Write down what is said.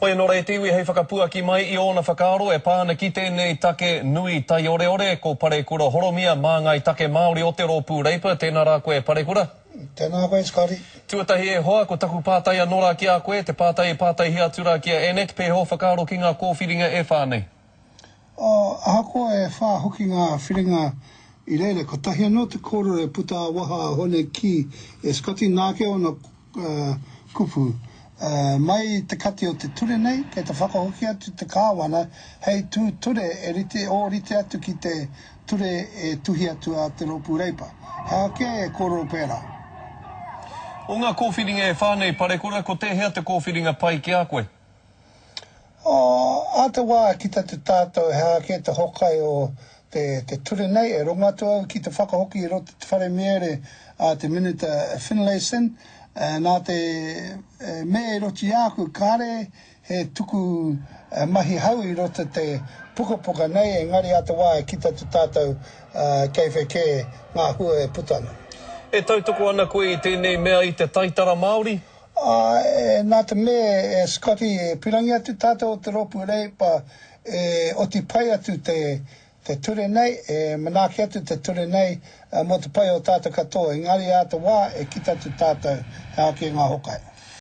Hoi anō rā te iwi hei whakapuaki mai i ōna whakaaro e pā ana ki tēnei take nui taioreore, ko Parekura Horomia, māngai take Māori o te Rōpū Reipa. Tēnā rā koe Parekura. Tēnā koe Scotty. Tuatahi e hoa, ko taku pātai anō rā ki a koe, te pātai i pātaihia atu rā ki a Annette, pēhea ō whakaaro ki ngā kōwhiringa e whā nei? Ahakoa e whā hoki ngā whiringa i reira, kotahi anō te kōrero e puta ā-waha a Hone Kī e Scotty nā ake ōna Kupu. Mai i te kati o te ture nei, kei te whakahoki atu te Kāwana hei tū ture e rite, ōrite atu ki te ture e tuhi atu a te Rōpū Reipa. He aha kē e kōrero pērā? O ngā kōwhiringa e whā nei, Parekura, ko tēhea te kōwhiringa pai ki a koe? Ā te wā e kite atu tātou he aha kē te hokai o te, te ture nei, e rongo atu au ki te whakahoki i roto i te whare miere a te Minita Finlayson, nā te mea i roto i a aku kāre he tuku mahi hau i roto te pukapuka nei, engari ā te wā e kite atu tātou kei whea kē ngā hua e puta ana. E tautoko ana koe i tēnei mea i te taitara Māori? Āe, nā te mea e Scotty e pirangi atu tātou o te rōpū Reipa e oti pai atu te te ture nei, e manaaki atu te ture nei mō te pai o tātou katoa, engari ā te wā e kita atu tātou he aha kē ngā hokai.